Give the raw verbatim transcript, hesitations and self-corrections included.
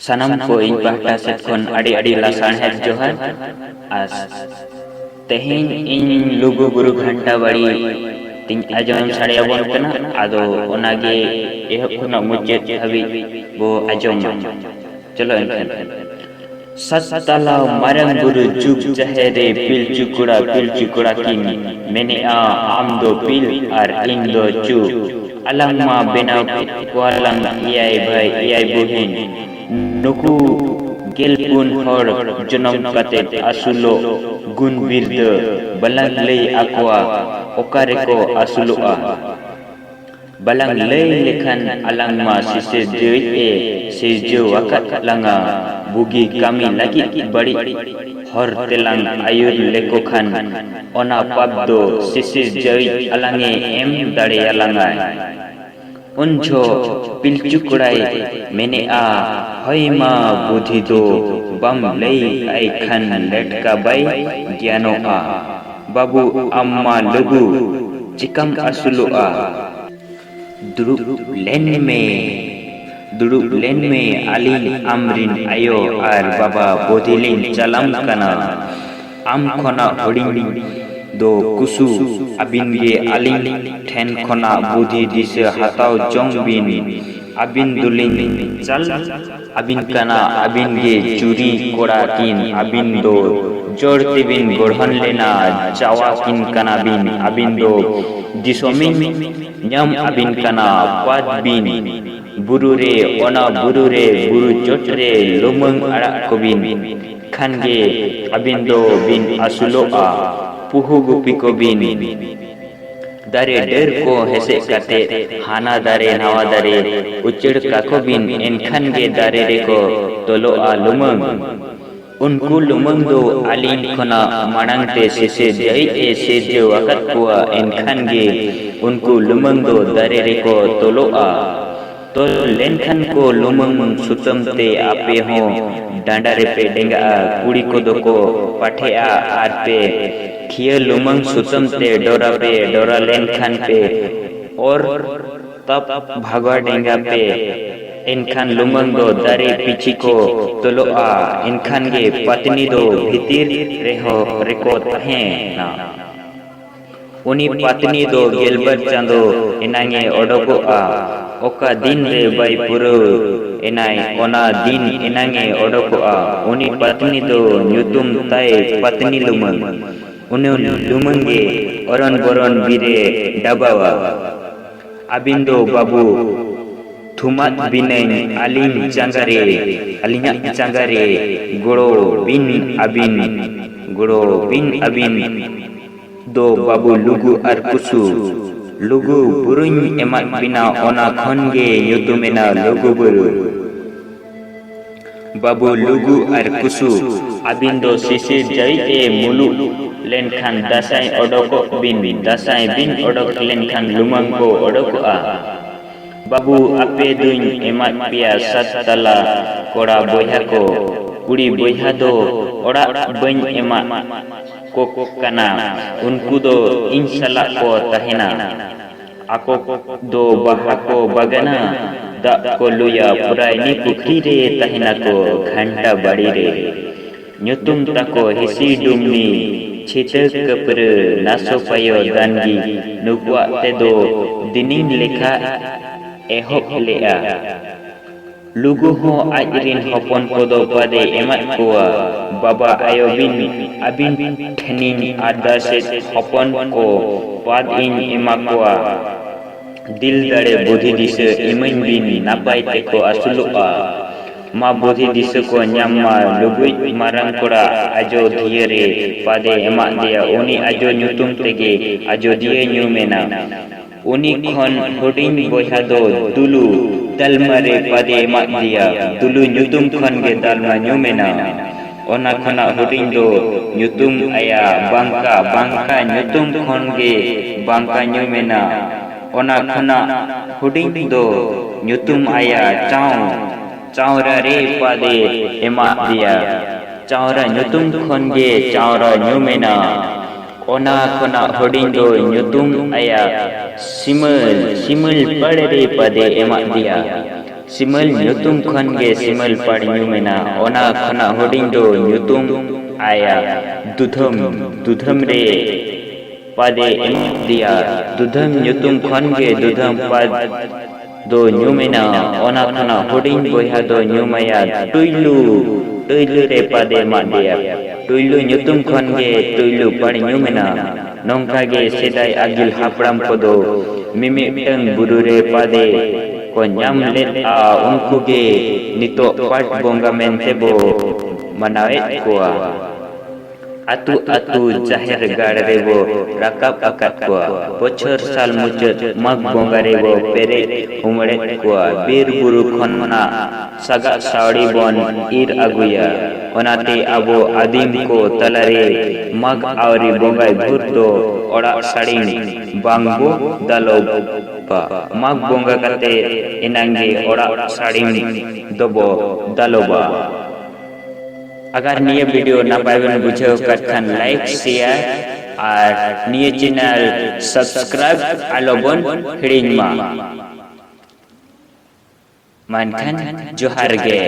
ᱥᱟᱱᱟᱢ ᱠᱚ ᱤᱧ ᱯᱟᱦᱴᱟ ᱥᱮᱫ ᱠᱷᱚᱱ ᱟᱹᱰᱤ ᱟᱹᱰᱤ ᱞᱟᱥᱟᱲᱦᱮᱫ ᱡᱚᱦᱟᱨ᱾ ᱟᱨ ᱛᱮᱦᱮᱧ ᱤᱧ ᱞᱩᱜᱩ ᱵᱩᱨᱩ ᱜᱷᱟᱱᱴᱟ ᱵᱟᱲᱤ ᱛᱤᱧ ᱟᱸᱡᱚᱢ ᱥᱟᱰᱮ ᱟᱵᱚᱱ ᱠᱟᱱᱟ, ᱟᱫᱚ ᱚᱱᱟᱜᱮ ᱮᱦᱚᱵ ᱠᱷᱚᱱᱟᱜ ᱢᱩᱪᱟᱹᱫ ᱫᱷᱟᱹᱵᱤᱡ ᱵᱚ ᱟᱸᱡᱚᱢᱟ᱾ ᱪᱚᱞᱚ ᱮᱱᱠᱷᱟᱱ᱾ ᱥᱟᱛ ᱛᱟᱞᱟ ᱢᱟᱨᱟᱝ ᱵᱩᱨᱩ ᱡᱩᱜᱽ ᱡᱟᱦᱮᱨ ᱨᱮ ᱯᱤᱞᱪᱩ ᱠᱚᱲᱟ ᱯᱤᱞᱪᱩ ᱠᱚᱲᱟ ᱠᱤᱱ ᱢᱮᱱᱮᱜᱼᱟ, ᱟᱢ ᱫᱚ ᱯᱤᱞ ᱟᱨ ᱤᱧ ᱫᱚ ᱪᱩ᱾ ᱟᱞᱟᱝ ᱢᱟ ᱵᱮᱱᱟᱣ ᱠᱮᱫ ᱠᱚᱣᱟᱞᱟᱝ ᱮᱭᱟᱭ ᱵᱷᱟᱭ ᱮᱭᱟᱭ ᱵᱩᱦᱤᱱ᱾ ᱱᱩᱠᱩ ᱜᱮᱞ ᱯᱩᱱ ᱦᱚᱲ ᱡᱚᱱᱚᱢ ᱠᱟᱛᱮ ᱟᱹᱥᱩᱞᱚᱜ ᱜᱩᱱ ᱵᱤᱨᱫᱟᱹ ᱵᱟᱞᱟᱝ ᱞᱟᱹᱭ ᱟᱠᱚᱣᱟ, ᱚᱠᱟ ᱨᱮᱠᱚ ᱟᱹᱥᱩᱞᱚᱜᱼᱟ? ᱵᱟᱞᱟᱝ ᱞᱟᱹᱭ ᱞᱮᱠᱷᱟᱱ ᱟᱞᱟᱝ ᱢᱟ ᱥᱤᱥᱤᱨᱡᱟᱹᱣᱤᱡ ᱮ ᱥᱤᱨᱡᱟᱹᱣ ᱟᱠᱟᱫ ᱞᱟᱝᱟ᱾ ᱵᱩᱜᱤ ᱠᱟᱹᱢᱤ ᱞᱟᱹᱜᱤᱫ ᱵᱟᱹᱲᱤᱡ ᱦᱚᱨ ᱛᱮᱞᱟᱝ ᱟᱹᱭᱩᱨ ᱞᱮᱠᱚ ᱠᱷᱟᱱ, ᱚᱱᱟ ᱯᱟᱯ ᱫᱚ ᱥᱤᱥᱤᱨᱡᱟᱹᱣᱤᱡ ᱟᱞᱟᱝ ᱮ ᱮᱢ ᱫᱟᱲᱮᱭᱟᱞᱟᱝᱟᱭ᱾ ᱩᱱ ᱡᱷᱚᱜ ᱯᱤᱞᱪᱩ ᱠᱚᱲᱟᱭ ᱢᱮᱱᱮᱜᱼᱟ, ᱦᱚᱭ ᱢᱟ ᱵᱩᱫᱷᱤ ᱫᱚ ᱵᱟᱢ ᱞᱟᱹᱭ ᱟᱭ ᱠᱷᱟᱱ ᱞᱮᱴᱠᱟ ᱵᱟᱭ ᱜᱮᱭᱟᱱᱚᱜᱼᱟ᱾ ᱵᱟᱹᱵᱩ ᱟᱢ ᱢᱟ ᱞᱩᱜᱩ ᱪᱤᱠᱟᱢ ᱟᱹᱥᱩᱞᱚᱜᱼᱟ? ᱫᱩᱲᱩᱵ ᱞᱮᱱ ᱢᱮ, ᱫᱩᱲᱩᱵ ᱞᱮᱱ ᱢᱮ, ᱟᱹᱞᱤᱧ ᱟᱢᱨᱤᱱ ᱟᱭᱳ ᱟᱨ ᱵᱟᱵᱟ ᱵᱳᱫᱷᱤ ᱞᱤᱧ ᱪᱟᱞᱟᱢ ᱠᱟᱱᱟ᱾ ᱟᱢ ᱠᱷᱚᱱᱟᱜ ᱦᱩᱰᱤᱧ ᱫᱚ ᱠᱩᱥᱩ, ᱟᱹᱵᱤᱱ ᱜᱮ ᱟᱹᱞᱤᱧ ᱴᱷᱮᱱ ᱠᱷᱚᱱᱟᱜ ᱵᱩᱫᱷᱤ ᱫᱤᱥᱟᱹ ᱦᱟᱛᱟᱣ ᱡᱚᱝ ᱵᱤᱱ᱾ ᱟᱹᱵᱤᱱ ᱫᱚᱞᱤᱧ ᱪᱟᱞ ᱟᱹᱵᱤᱱ ᱠᱟᱱᱟ, ᱟᱹᱵᱤᱱ ᱜᱮ ᱪᱩᱨᱤ ᱠᱚᱲᱟ ᱠᱤᱱ, ᱟᱹᱵᱤᱱ ᱫᱚ ᱡᱚᱲ ᱛᱮᱵᱤᱱ ᱜᱚᱲᱦᱚᱱ ᱞᱮᱱᱟ, ᱡᱟᱣᱟ ᱠᱤᱱ ᱠᱟᱱᱟ ᱵᱤᱱ, ᱟᱹᱵᱤᱱ ᱫᱚ ᱫᱤᱥᱚᱢᱤᱧ ᱧᱟᱢ ᱟᱹᱵᱤᱱ ᱠᱟᱱᱟ, ᱯᱟᱫ ᱵᱤᱱ ᱵᱩᱨᱩ ᱨᱮ, ᱚᱱᱟ ᱵᱩᱨᱩ ᱨᱮ, ᱵᱩᱨᱩ ᱪᱚᱴ ᱨᱮ ᱞᱩᱢᱟᱹᱝ ᱟᱲᱟᱜ ᱠᱚᱵᱤᱱ ᱠᱷᱟᱱ ᱜᱮ ᱟᱹᱵᱤᱱ ᱫᱚ ᱵᱤᱱ ᱟᱹᱥᱩᱞᱚᱜᱼᱟ, ᱯᱩᱦᱩ ᱜᱩᱯᱤ ᱠᱚᱵᱤᱱ᱾ ᱫᱟᱨᱮ ᱰᱟᱹᱨ ᱠᱚ ᱦᱮᱥᱮᱫ ᱠᱟᱛᱮ ᱦᱟᱱᱟ ᱫᱟᱨᱮ ᱱᱟᱣᱟ ᱫᱟᱨᱮ ᱩᱪᱟᱹᱲ ᱠᱟᱠᱚ ᱵᱤᱱ, ᱮᱱᱠᱷᱟᱱ ᱜᱮ ᱫᱟᱨᱮ ᱨᱮᱠᱚ ᱛᱚᱞᱚᱜᱼᱟ ᱞᱩᱢᱟᱹᱝ᱾ ᱩᱱᱠᱩ ᱞᱩᱢᱟᱹᱝ ᱫᱚ ᱟᱹᱞᱤᱧ ᱠᱷᱚᱱᱟᱜ ᱢᱟᱲᱟᱝ ᱛᱮ ᱥᱤᱥᱤᱨᱡᱟᱹᱣᱤᱡ ᱮ ᱥᱤᱨᱡᱟᱹᱣ ᱟᱠᱟᱫ ᱠᱚᱣᱟ, ᱮᱱᱠᱷᱟᱱ ᱜᱮ ᱩᱱᱠᱩ ᱞᱩᱢᱟᱹᱝ ᱫᱚ ᱫᱟᱨᱮ ᱨᱮᱠᱚ ᱛᱚᱞᱚᱜᱼᱟ᱾ ᱛᱚᱞ ᱞᱮᱱᱠᱷᱟᱱ ᱠᱚ ᱞᱩᱢᱟᱹᱝ ᱥᱩᱛᱟᱹᱢ ᱛᱮ ᱟᱯᱮ ᱦᱚᱸ ᱰᱟᱸᱰᱟ ᱨᱮᱯᱮ ᱰᱮᱸᱜᱟᱜᱼᱟ, ᱠᱩᱲᱤ ᱠᱚᱫᱚ ᱠᱚ ᱯᱟᱴᱷᱮᱜᱼᱟ ᱟᱨ ᱯᱮ ᱠᱷᱤᱭᱟᱹ ᱞᱩᱢᱟᱹᱝ ᱥᱩᱛᱟᱹᱢ ᱛᱮ ᱰᱚᱨᱟ ᱯᱮ, ᱰᱚᱨᱟ ᱞᱮᱱᱠᱷᱟᱱ ᱯᱮ ᱚᱨ ᱛᱟᱯ ᱵᱷᱟᱜᱟ ᱰᱮᱸᱜᱟ ᱯᱮ᱾ ᱮᱱᱠᱷᱟᱱ ᱞᱩᱢᱟᱹᱝ ᱫᱚ ᱫᱟᱨᱮ ᱯᱤᱪᱷᱤ ᱠᱚ ᱛᱚᱞᱚᱜᱼᱟ, ᱮᱱᱠᱷᱟᱱ ᱜᱮ ᱯᱟᱹᱛᱱᱤ ᱫᱚ ᱵᱷᱤᱛᱤᱨ ᱨᱮᱦᱚᱸ ᱨᱮᱠᱚ ᱛᱟᱦᱮᱸᱱᱟ᱾ ᱩᱱᱤ ᱯᱟᱹᱛᱱᱤ ᱫᱚ ᱜᱮᱞᱵᱟᱨ ᱪᱟᱸᱫᱚ ᱮᱱᱟᱝ ᱮ ᱚᱰᱚᱠᱚᱜᱼᱟ᱾ ᱚᱠᱟ ᱫᱤᱱ ᱨᱮ ᱵᱟᱭ ᱯᱩᱨᱟᱹᱣ ᱮᱱᱟᱭ, ᱚᱱᱟ ᱫᱤᱱ ᱮᱱᱟᱝ ᱮ ᱚᱰᱚᱠᱚᱜᱼᱟ᱾ ᱩᱱᱤ ᱯᱟᱹᱛᱱᱤ ᱫᱚ ᱧᱩᱛᱩᱢ ᱛᱟᱭ ᱯᱟᱹᱛᱱᱤ ᱞᱩᱢᱟᱹᱝ᱾ ᱩᱱᱤ ᱞᱩᱢᱟᱹᱝ ᱜᱮ ᱚᱨᱚᱱ ᱵᱚᱨᱚᱱ ᱵᱤᱨ ᱮ ᱰᱟᱵᱟᱣᱟ᱾ ᱟᱹᱵᱤᱱ ᱫᱚ ᱵᱟᱹᱵᱩ ᱛᱷᱩᱢᱟᱫ ᱵᱤᱱᱟᱹᱧ ᱟᱹᱞᱤᱧ ᱡᱟᱸᱜᱟ ᱨᱮ, ᱟᱹᱞᱤᱧᱟᱜ ᱡᱟᱸᱜᱟ ᱨᱮ ᱜᱚᱲᱚ ᱵᱤᱱ ᱟᱹᱵᱤᱱ, ᱜᱚᱲᱚ ᱵᱤᱱ ᱟᱹᱵᱤᱱ ᱫᱚ ᱵᱟᱹᱵᱩ ᱞᱩᱜᱩ ᱟᱨ ᱠᱩᱥᱩ᱾ ᱞᱩᱜᱩ ᱵᱩᱨᱩᱧ ᱮᱢᱟᱫ ᱵᱤᱱᱟ, ᱚᱱᱟ ᱠᱷᱚᱱ ᱜᱮ ᱧᱩᱛᱩᱢᱮᱱᱟ ᱞᱩᱜᱩ ᱵᱩᱨᱩ᱾ ᱵᱟᱹᱵᱩ ᱞᱩᱜᱩ ᱟᱨ ᱠᱩᱥᱩ, ᱟᱹᱵᱤᱱ ᱫᱚ ᱥᱤᱥᱤᱨ ᱡᱟᱹᱣᱤᱡ ᱮ ᱢᱩᱞᱩᱜ ᱞᱮᱱᱠᱷᱟᱱ ᱫᱟᱸᱥᱟᱭ ᱚᱰᱚᱠᱚᱜ ᱵᱤᱱ, ᱫᱟᱸᱥᱟᱭ ᱵᱤᱱ ᱚᱰᱚᱠ ᱞᱮᱱᱠᱷᱟᱱ ᱞᱩᱢᱟᱹᱝ ᱠᱚ ᱚᱰᱚᱠᱚᱜᱼᱟ᱾ ᱵᱟᱹᱵᱩ ᱟᱯᱮ ᱫᱩᱧ ᱮᱢᱟᱫ ᱯᱮᱭᱟ ᱥᱟᱛ ᱛᱟᱞᱟ ᱠᱚᱲᱟ ᱵᱚᱭᱦᱟ ᱠᱚ, ᱠᱩᱲᱤ ᱵᱚᱭᱦᱟ ᱫᱚ ᱚᱲᱟᱜ ᱵᱟᱹᱧ ᱮᱢᱟᱫ ᱠᱚ ᱠᱟᱱᱟ, ᱩᱱᱠᱩ ᱫᱚ ᱤᱧ ᱥᱟᱞᱟᱜ ᱠᱚ ᱛᱟᱦᱮᱱᱟ᱾ ᱟᱠᱚ ᱫᱚ ᱵᱟᱦᱟ ᱠᱚ ᱵᱟᱜᱟᱱᱟ, ᱫᱟᱜ ᱠᱚ ᱞᱩᱭᱟ, ᱯᱩᱨᱟᱭᱱᱤ ᱯᱩᱠᱷᱨᱤ ᱨᱮ ᱛᱟᱦᱮᱱᱟᱠᱚ, ᱜᱷᱟᱱᱴᱟ ᱵᱟᱲᱤ ᱨᱮ᱾ ᱧᱩᱛᱩᱢ ᱛᱟᱠᱚ ᱦᱤᱥᱤ ᱰᱩᱢᱱᱤ, ᱪᱷᱤᱛᱟᱹ ᱠᱟᱹᱯᱨᱟᱹ, ᱱᱟᱥᱚ ᱯᱟᱭᱚ ᱫᱟᱱᱜᱤ, ᱱᱩᱠᱩᱣᱟᱜ ᱛᱮᱫᱚ ᱫᱤᱱᱤᱧ ᱞᱮᱠᱷᱟ ᱮᱦᱚᱵ ᱞᱮᱜᱼᱟ᱾ ᱞᱩᱜᱩ ᱦᱚᱸ ᱟᱡ ᱨᱤᱱ ᱦᱚᱯᱚᱱ ᱠᱚᱫᱚ ᱯᱟᱫᱮ ᱮᱢᱟᱫ ᱠᱚᱣᱟ᱾ ᱵᱟᱵᱟ ᱟᱭᱳ ᱵᱤᱱ ᱟᱹᱵᱤᱱ ᱴᱷᱮᱱᱤᱧ ᱟᱨᱫᱟᱥᱮᱫ, ᱦᱚᱯᱚᱱ ᱠᱚ ᱯᱟᱫ ᱤᱧ ᱮᱢᱟ ᱠᱚᱣᱟ᱾ ᱫᱤᱞ ᱫᱟᱲᱮ ᱵᱩᱫᱷᱤ ᱫᱤᱥᱟᱹ ᱤᱢᱟᱹᱧ ᱵᱤᱱ, ᱱᱟᱯᱟᱭ ᱛᱮᱠᱚ ᱟᱹᱥᱩᱞᱚᱜᱼᱟ᱾ ᱢᱟ ᱵᱩᱫᱷᱤ ᱫᱤᱥᱟᱹ ᱠᱚ ᱧᱟᱢ ᱢᱟ, ᱞᱩᱜᱩᱭᱤᱡ ᱢᱟᱨᱟᱝ ᱠᱚᱲᱟ ᱟᱡᱚᱫᱷᱤᱭᱟᱹ ᱨᱮ ᱯᱟᱫᱮ ᱮᱢᱟᱫ ᱫᱮᱭᱟ, ᱩᱱᱤ ᱟᱡᱚ ᱧᱩᱛᱩᱢ ᱛᱮᱜᱮ ᱟᱡᱚᱫᱤᱭᱟᱹ ᱧᱩᱢᱮᱱᱟ᱾ ᱩᱱᱤ ᱠᱷᱚᱱ ᱦᱩᱰᱤᱧ ᱵᱚᱭᱦᱟ ᱫᱚ ᱫᱩᱞᱩ, ᱫᱟᱞᱢᱟ ᱨᱮ ᱯᱟᱫᱮ ᱮᱢᱟᱫ ᱫᱮᱭᱟ, ᱫᱩᱞᱩ ᱧᱩᱛᱩᱢ ᱠᱷᱚᱱ ᱜᱮ ᱫᱟᱞᱢᱟ ᱧᱩᱢᱮᱱᱟ᱾ ᱚᱱᱟ ᱠᱷᱚᱱᱟᱜ ᱦᱩᱰᱤᱧ ᱫᱚ ᱧᱩᱛᱩᱢ ᱟᱭᱟ ᱵᱟᱝᱠᱟ, ᱵᱟᱝᱠᱟ ᱧᱩᱛᱩᱢ ᱠᱷᱚᱱ ᱜᱮ ᱵᱟᱝᱠᱟ ᱧᱩᱢᱮᱱᱟ᱾ ᱚᱱᱟ ᱠᱷᱚᱱᱟᱜ ᱦᱩᱰᱤᱧ ᱫᱚ ᱧᱩᱛᱩᱢ ᱟᱭᱟ ᱪᱟᱣ, ᱪᱟᱣᱨᱟ ᱨᱮ ᱯᱟᱫᱮ ᱮᱢᱟᱫ ᱫᱮᱭᱟ, ᱪᱟᱣᱨᱟ ᱧᱩᱛᱩᱢ ᱠᱷᱚᱱ ᱜᱮ ᱪᱟᱣᱨᱟ ᱧᱩᱢᱮᱱᱟ᱾ ᱚᱱᱟ ᱠᱷᱚᱱᱟᱜ ᱦᱩᱰᱤᱧ ᱫᱚ ᱧᱩᱛᱩᱢ ᱟᱭᱟ ᱥᱤᱢᱟᱹᱞ, ᱥᱤᱢᱟᱹᱞ ᱯᱟᱲ ᱨᱮ ᱯᱟᱫᱮ ᱮᱢᱟᱫ ᱫᱮᱭᱟ᱾ ᱥᱤᱢᱟᱹᱞ ᱧᱩᱛᱩᱢ ᱠᱷᱚᱱ ᱜᱮ ᱥᱤᱢᱟᱹᱞ ᱯᱟᱲ ᱧᱩᱢ ᱮᱱᱟ᱾ ᱚᱱᱟ ᱠᱷᱚᱱᱟᱜ ᱦᱩᱰᱤᱧ ᱫᱚ ᱧᱩᱛᱩᱢ ᱟᱭᱟ ᱫᱩᱫᱷᱟᱹᱢ, ᱫᱩᱫᱷᱟᱹᱢ ᱨᱮ ᱯᱟᱫᱮ ᱮᱢᱟᱫᱮᱭᱟ᱾ ᱫᱩᱫᱷᱟᱹᱢ ᱧᱩᱛᱩᱢ ᱠᱷᱚᱱ ᱜᱮ ᱫᱩᱫᱷᱟᱹᱢ ᱯᱟᱫ ᱫᱚ ᱧᱩᱢ ᱮᱱᱟ᱾ ᱚᱱᱟ ᱠᱷᱚᱱᱟᱜ ᱦᱩᱰᱤᱧ ᱵᱚᱭᱦᱟ ᱫᱚ ᱧᱩᱢ ᱟᱭᱟ ᱴᱩᱭᱞᱩ᱾ ᱴᱩᱭᱞᱩ ᱨᱮ ᱯᱟᱫᱮ ᱮᱢᱟᱫᱮᱭᱟ᱾ ᱴᱩᱭᱞᱩ ᱧᱩᱛᱩᱢ ᱠᱷᱚᱱ ᱜᱮ ᱴᱩᱭᱞᱩ ᱯᱟᱲ ᱧᱩᱢ ᱮᱱᱟ᱾ ᱱᱚᱝᱠᱟ ᱜᱮ ᱥᱮᱫᱟᱭ ᱟᱹᱜᱤᱞ ᱦᱟᱯᱲᱟᱢ ᱠᱚᱫᱚ ᱢᱤᱢᱤᱫᱴᱟᱹᱝ ᱵᱩᱨᱩ ᱨᱮ ᱯᱟᱫᱮ ᱠᱚ ᱧᱟᱢ ᱞᱮᱫᱼᱟ᱾ ᱩᱱᱠᱩ ᱜᱮ ᱱᱤᱛᱚᱜ ᱯᱟᱴ ᱵᱚᱸᱜᱟ ᱢᱮᱱᱛᱮ ᱵᱚ ᱢᱟᱱᱟᱣᱮᱫ ᱠᱚᱣᱟ᱾ ᱟᱹᱛᱩ ᱟᱹᱛᱩ ᱡᱟᱦᱮᱨ ᱜᱟᱲ ᱨᱮᱵᱚ ᱨᱟᱠᱟᱵ ᱟᱠᱟᱫ ᱠᱚᱣᱟ᱾ ᱵᱚᱪᱷᱚᱨ ᱥᱟᱞ ᱢᱩᱪᱟᱹᱫ ᱢᱟᱜᱽ ᱵᱚᱸᱜᱟ ᱨᱮᱵᱚ ᱯᱮᱨᱮᱡ ᱩᱢᱲᱮᱫ ᱠᱚᱣᱟ᱾ ᱵᱤᱨ ᱵᱩᱨᱩ ᱠᱷᱚᱱ ᱚᱱᱟ ᱥᱟᱜᱟᱫ ᱥᱟᱹᱣᱲᱤ ᱵᱚᱱ ᱤᱨ ᱟᱹᱜᱩᱭᱟ᱾ ᱚᱱᱟᱛᱮ ᱟᱵᱚ ᱟᱹᱫᱤᱢ ᱠᱚ ᱛᱟᱞᱟᱨᱮ ᱢᱟᱜᱽ ᱟᱹᱣᱨᱤ ᱵᱚᱸᱜᱟᱭ ᱵᱷᱳᱨ ᱫᱚ ᱚᱲᱟᱜ ᱥᱟᱹᱲᱤᱢ ᱵᱟᱝ ᱵᱚ ᱫᱟᱞᱚᱵᱟ᱾ ᱢᱟᱜᱽ ᱵᱚᱸᱜᱟ ᱠᱟᱛᱮ ᱮᱱᱟᱝ ᱜᱮ ᱚᱲᱟᱜ ᱥᱟᱹᱲᱤᱢ ᱫᱚᱵᱚ ᱫᱟᱞᱚᱵᱟ᱾ ᱟᱜᱟᱨ ᱱᱤᱭᱟᱹ video ᱱᱟᱯᱟᱭ ᱵᱮᱱ ᱵᱩᱡᱷᱟᱹᱣ ᱠᱟᱫ ᱠᱷᱟᱱ like, share ᱟᱨ ᱱᱤᱭᱟᱹ channel subscribe ᱟᱞᱚ ᱵᱚᱱ ᱦᱤᱲᱤᱧ ᱢᱟ᱾ ᱢᱟ ᱮᱱᱠᱷᱟᱱ ᱡᱚᱦᱟᱨ ᱜᱮ᱾